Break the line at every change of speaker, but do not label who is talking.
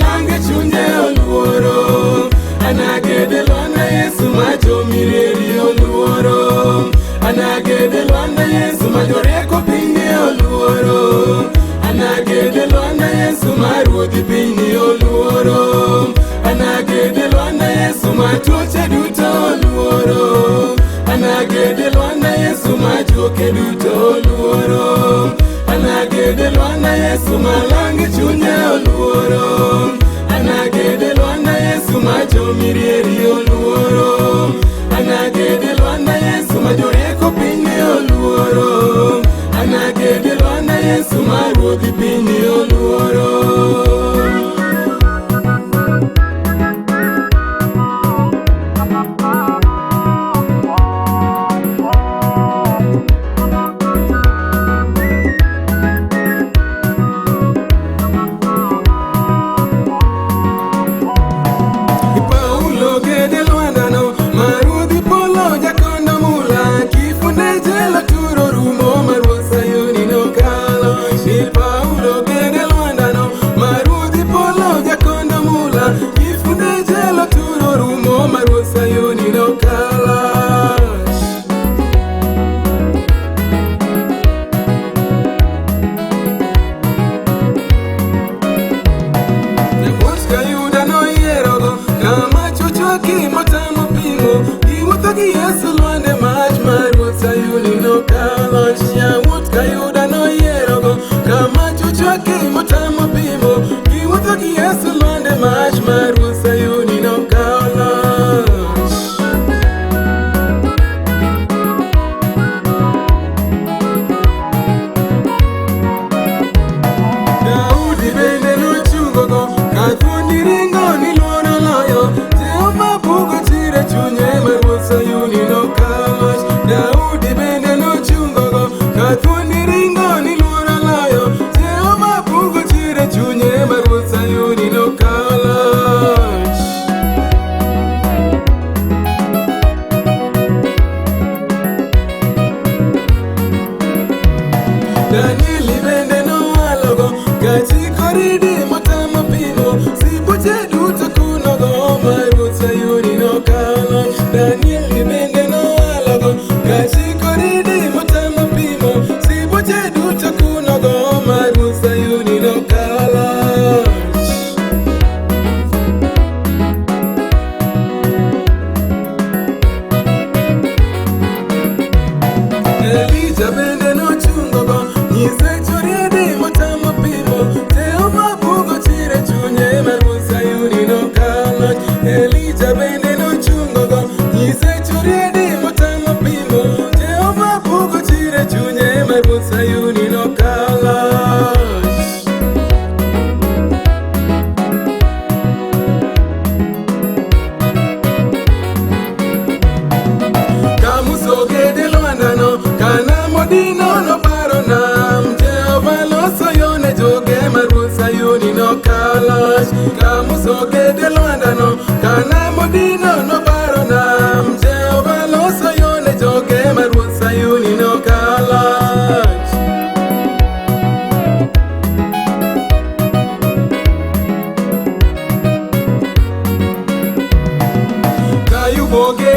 malange chunye oluoro. Anagede lwanda Yesu ma jomireri oluoro. Anagede lwanda Yesu ma jorieko piny oluoro. Anagede lwanda Yesu ma ruodhi piny oluoro. Anagede lwanda Yesu ma tuoche duto oluoro. Anagede lwanda Yesu ma juoke duto oluoro. Anagede lwanda Yesu ma lange chunye oluoro. Anagede lwanda Yesu ma jomirieri oluoro. Anagede lwanda Yesu ma jorieko piny oluoro. Anagede lwanda Yesu ma ruodhi piny oluoro. Paulo gede lwandano maruodhi polo jakondo mula kifunde jela turo rumo maruodh Sayuni nokalo. Ni Paulo gede lwandano maruodhi polo jakondo mula kifunde jela turo rumo maruodh Sayuni nokalo. Nyakuoch Yuda noyierogo kama chochoki motamo pimo giwuotho gi Yesu lwande mach mar ruoth Sayuni nokalo. Yawuot Kayuda noyierogo kama chochoki motamo pimo giwuotho gi Yesu lwande mach mar ruoth Sayuni nokalo. Daudi bende nochungogo ka thuondi ringo ni luoro loyo. Jehova bugo chire chunye mar ruoth Sayuni nokalo. Daudi bende nochungogo ka thuondi ringo ni luoro loyo. Jehova bugo chire chunye mar ruoth Sayuni nokalo. Danieli bende nowalogo kachiko ridi motamo pimo sibuoche duto kunogo mar ruoth Sayuni nokalo. Danieli bende nowalogo kachiko ridi motamo pimo sibuoche duto kunogo mar ruoth Sayuni nokalo. Elija bende nochungogo nyiseche oriedi motamo pimo Jehova bugo chire chunye mar ruoth Sayuni nokalo. Elija bende nochungogo nyiseche oriedi motamo pimo Jehova bugo chire chunye mar ruoth Sayuni nokalo. Kamusogede lwandano kanamodino noparo nam Jehova loso yone joge mar ruoth Sayuni nokalo. Kamusogede lwandano kanamodino noparo nam Jehova loso yone joge mar ruoth Sayuni nokalo. Kayuboge